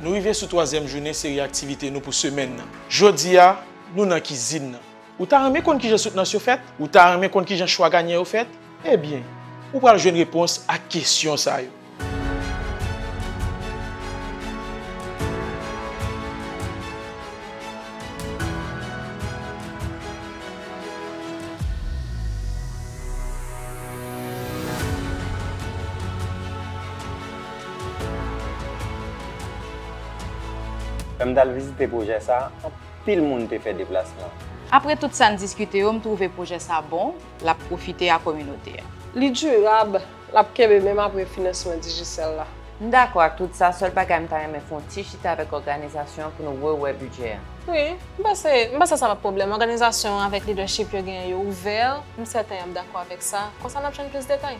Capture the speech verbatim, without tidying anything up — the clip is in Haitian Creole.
Nou rive sou twazyèm jounen seri aktivite nou pou semèn nan. Jodi a, nou nan kizin nan. Ou ta renmen konn kijan soutnans yo fèt? Ou ta renmen konn kijan chwa ganyan yo fèt? Ebyen, ou pral jwenn repons a kesyon sa yo. Lè m t al vizite pwojè sa a, anpil moun te fè deplasman. Apre tout sa n diskite yo, m twouve pwojè sa bon, l ap pwofite a kominote a. Li dirab, l ap kenbe menm apre finansman Digicel la. M dakò ak tout sa, sèl bagay m ta renmen fè yon ti chita avèk òganizasyon an pou nou rewè bidjè a. Wi, m panse, m panse sa p ap pwoblèm. Òganizasyon an avèk lidèchip yo genyen yo ouvè, m sèten y ap dakò avèk sa. Konsa n ap jwenn plis detay.